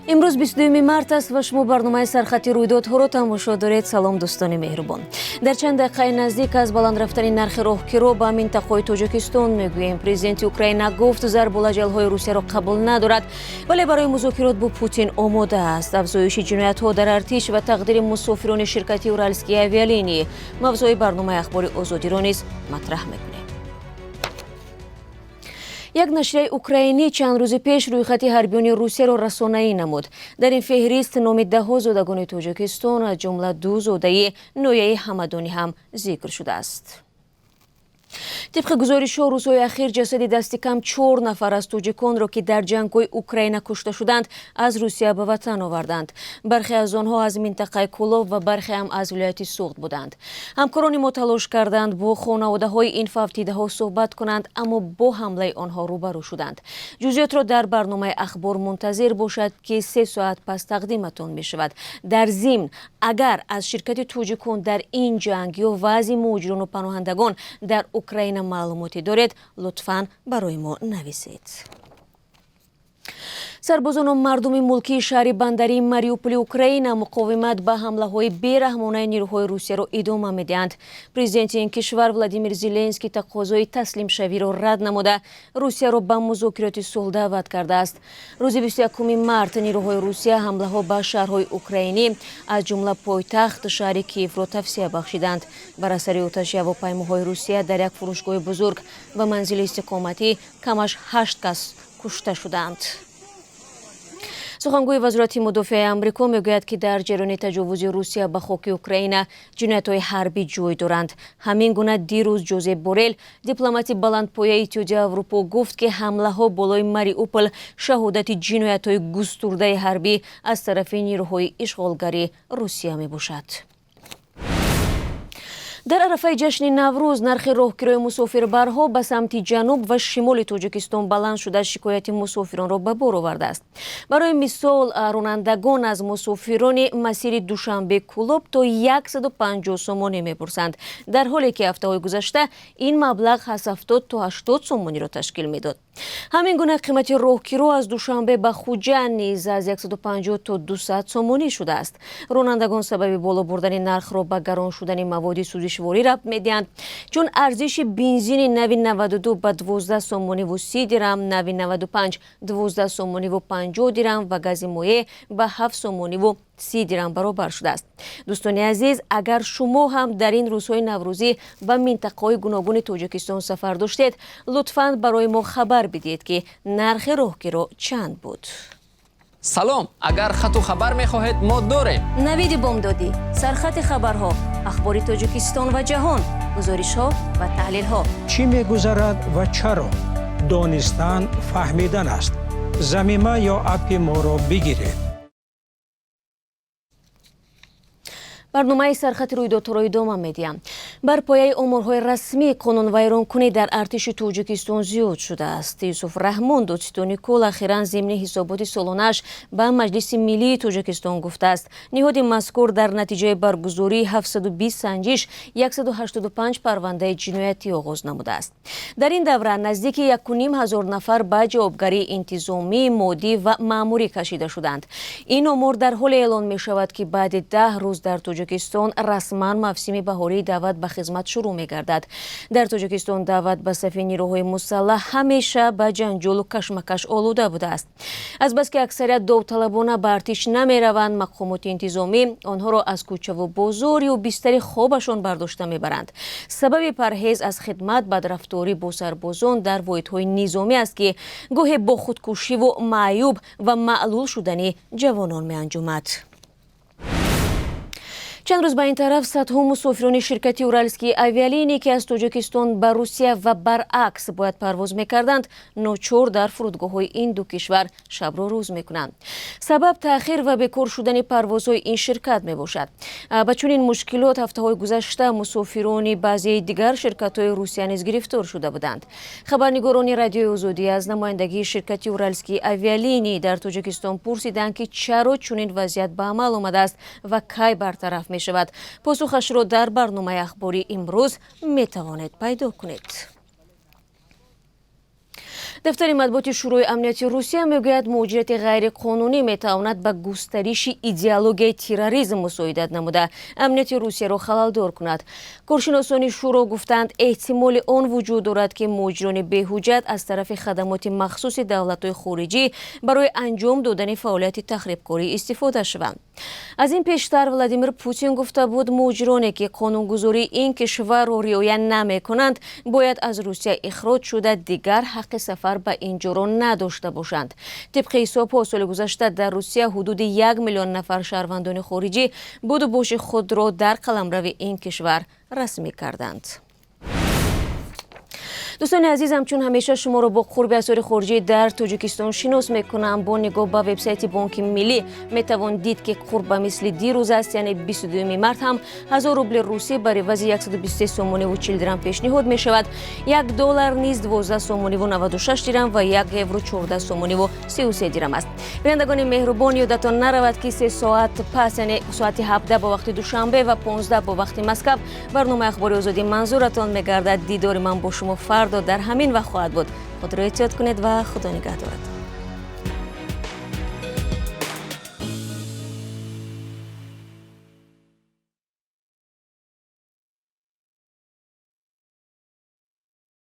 Имрӯз 22 март аст ва шумо барномаи сархати рӯйдодҳоро тамошо доред. Салом, дӯстони меҳрубон. Дар чанд дақиқаи наздик аз баланд рафтани нархи роҳкиро ба минтақаҳои Тоҷикистон мегӯем. Президенти Украина гуфт, зарбулаҷалҳои Русияро қабул надорад, вале барои музокирот бо Путин омода аст. Афзоиши ҷиноятҳо дар артиш ва тақдири мусофирони ширкати Уральские авиалинии мавзӯи барномаи Ахбори Озодиро низ матраҳ мекунем. Як нашрияи украинӣ чанд рӯзи пеш рӯйхати ҳарбиёни Русияро расонаӣ намуд. Дар ин феҳрист номи даҳҳо зодагони Тоҷикистон, аз ҷумла ду зодаи ноҳияи Ҳамадонӣ ҳам зикр шудааст. Тибқи гузоришҳо, рӯзҳои ахир ҷасади дасти кам чор нафар аз тоҷиконро, ки дар ҷангҳои Украина кушта шуданд, аз Русия ба ватан оварданд. Бархе аз онҳо аз минтақаи Кӯлоб ва бархе ҳам аз вилояти Суғд буданд. Ҳамкорони мо талош карданд, бо хонаводаҳои ин фавтидаҳо суҳбат кунанд, аммо бо ҳамлаи онҳо рӯбарӯ шуданд. Ҷузъиётро дар барномаи Ахбор мунтазир бошад, ки 3 соат пас тақдиматон мешавад. Дар зимн, агар аз ширкати тоҷикон дар ин ҷанг ё вазъи муҳоҷирону паноҳандагон дар Украина маълумоте доред, лутфан барои мо нависед. Сарбозону мардуми мулкии шаҳри бандарии Мариуполи Украина муқовимат ба ҳамлаҳои бераҳмонаи нирӯҳои Русияро идома медиҳанд. Президенти ин кишвар Владимир Зеленский тақозои таслимшавиро рад намуда, Русияро ба музокироти сулҳ даъват кардааст. Рӯзи 21 март нирӯҳои Русия ҳамлаҳо ба шаҳрҳои украинӣ, аз ҷумла пойтахт шаҳри Киевро тавсеа бахшиданд. Бар асари оташи ҳавопаймоҳои Русия дар як фурӯшгоҳи бузург ва манзили истиқоматӣ камаш ҳашт кас кушта шуданд. Сухангӯи Вазорати мудофиаи Амрико мегӯяд, ки дар ҷараёни таҷовузи Русия ба хоки Украина ҷиноятҳои ҳарбӣ ҷой доранд. Ҳамин гуна дирӯз Ҷозеп Борел, дипломати баландпояи Иттиҳоди Аврупо, гуфт, ки ҳамлаҳо болои Мариупол шаҳодати ҷиноятҳои густурдаи ҳарбӣ аз тарафи нирӯҳои ишғолгари Русия мебошад. Дар арафаи ҷашни Наврӯз нархи роҳкирои мусофирбарҳо ба самти ҷануб ва шимоли Тоҷикистон баланд шуда, шикояти мусофиронро ба бор овардааст. Барои мисол, ронандагон аз мусофирони масири Душанбе Кӯлоб то 150 сомонӣ мепурсанд, дар ҳоле ки ҳафтаҳои гузашта ин маблағ аз 70 то 80 сомониро ташкил медод. Ҳамин гуна қимати роҳкиро аз Душанбе ба Хуҷанд низ аз 150 то 200 сомонӣ шудааст. Ронандагон сабаби боло бурдани нархро ба гарон шудани маводи сӯзишворӣ рабт медиҳанд, чун арзиши бензини нави 92 ба 12 сомониву 30 дирам, нави 95 12 сомониву 50 дирам ва гази моеъ ба 7 сомониву 30 дирам баробар шудааст. Дӯстони азиз, агар шумо ҳам дар ин рӯзҳои наврӯзӣ ба минтақаҳои гуногуни Тоҷикистон сафар доштед, лутфан барои мо хабар бидиҳед, ки нархи роҳкиро чанд буд. Салом, агар хату хабар мехоҳед, мо дорем. Навиди бомдодӣ, сархати хабарҳо, ахбори Тоҷикистон ва ҷаҳон, гузоришҳо ва таҳлилҳо. Чӣ мегузарад ва чаро? Донистан фаҳмидан аст. Замима ё аппи моро бигиред. Барномаи сархати рӯйдодҳоро идома медиҳам. Бар пояи оморҳои расмӣ, қонунвайронкунӣ дар артиши Тоҷикистон зиёд шудааст. Юсуф Раҳмон, додситони кул, ахиран зимни ҳисоботи солонааш ба Маҷлиси миллии Тоҷикистон гуфтааст, ниҳоди мазкур дар натиҷаи баргузории 720 санҷиш 185 парвандаи ҷиноятӣ оғоз намудааст. Дар ин давра наздики 1500 нафар ба ҷавобгарии интизомӣ, моддӣ ва маъмурӣ кашида шуданд. Ин омор дар ҳоле эълон мешавад, ки баъди 10 рӯз дар Тоҷикистон расман мавсими баҳории даъват ба хизмат шурӯъ мегардад. Дар Тоҷикистон даъват ба сафи нирӯҳои мусаллаҳ ҳамеша ба ҷанҷолу кашмакаш олуда будааст. Азбаски аксарият довталабона ба артиш намераванд, мақомоти интизомӣ онҳоро аз кӯчаву бозор ё бистари хобашон бардошта мебаранд. Сабаби парҳез аз хидмат бадрафторӣ бо сарбозон дар воҳидҳои низомӣ аст, ки гоҳе бо худкушиву маъюб ва маълул шудани ҷавонон меанҷомад. Чанд рӯз ба ин тараф садҳо мусофирони ширкати Уральские авиалинии, ки аз Тоҷикистон ба Русия ва баръакс бояд парвоз мекарданд, ночор дар фурудгоҳҳои ин ду кишвар шабро рӯз мекунанд. Сабаб таъхир ва бекор шудани парвозҳои ин ширкат мебошад. Ба чунин мушкилот ҳафтаҳои гузашта мусофирони баъзеи дигар ширкатҳои Русия низ гирифтор шуда буданд. Хабарнигорони Радиои Озодӣ аз намояндагии ширкати Уральские авиалинии дар Тоҷикистон пурсиданд, ки чаро чунин вазъият ба амал омадааст ва кай бартараф мешавад. Посухашро дар барномаи ахбори имрӯз метавонед пайдо кунед. Дафтари матбуоти Шӯрои амнияти Русия мегӯяд, муҳоҷирати ғайриқонунӣ метавонад ба густариши идеологияи терроризм мусоидат намуда, амнияти Русияро халалдор кунад. Коршиносони шӯро гуфтанд, эҳтимоли он вуҷуд дорад, ки муҳоҷирони беҳуҷҷат аз тарафи хадамоти махсуси давлатҳои хориҷӣ барои анҷом додани фаъолияти тахрибкорӣ истифода шаванд. Аз ин пештар Владимир Путин гуфта буд, муҳоҷироне ки қонунгузории ин кишварро риоя намекунанд, бояд аз Русия ихроҷ шуда, дигар ҳаққи сафар ба ин ҷоро надошта бошанд. Тибқи ҳисобҳо, соли гузашта дар Русия ҳудуди 1 миллион нафар шаҳрвандони хориҷӣ будубоши худро дар қаламрави ин кишвар расмӣ карданд. Дӯстони азиз, ҳамчун ҳамеша шуморо бо қурби асъори хориҷӣ дар Тоҷикистон шинос мекунам. Бо нигоҳ ба вебсайти Бонки Миллӣ метавон дид, ки қурб ба мисли дирӯз аст, яъне 22 март ҳам 1000 рубли русӣ бар ивази 123 сомониву 40 дирам пешниҳод мешавад. 1 доллар низ 12 сомониву 96 дирам ва 1 евро 14 сомониву 33 дирам аст. Бинандагони меҳрубон, ёдатон наравад, ки 3 соат пас, яъне соати 17 бо вақти Душанбе ва 15 бо вақти Москав, барномаи Ахбори Озодӣ манзуратон мегардад. Дидори ман бо шумо фардо дар ҳамин вақт хоҳад буд. Худро эҳтиёт кунед ва Худо нигаҳдорад.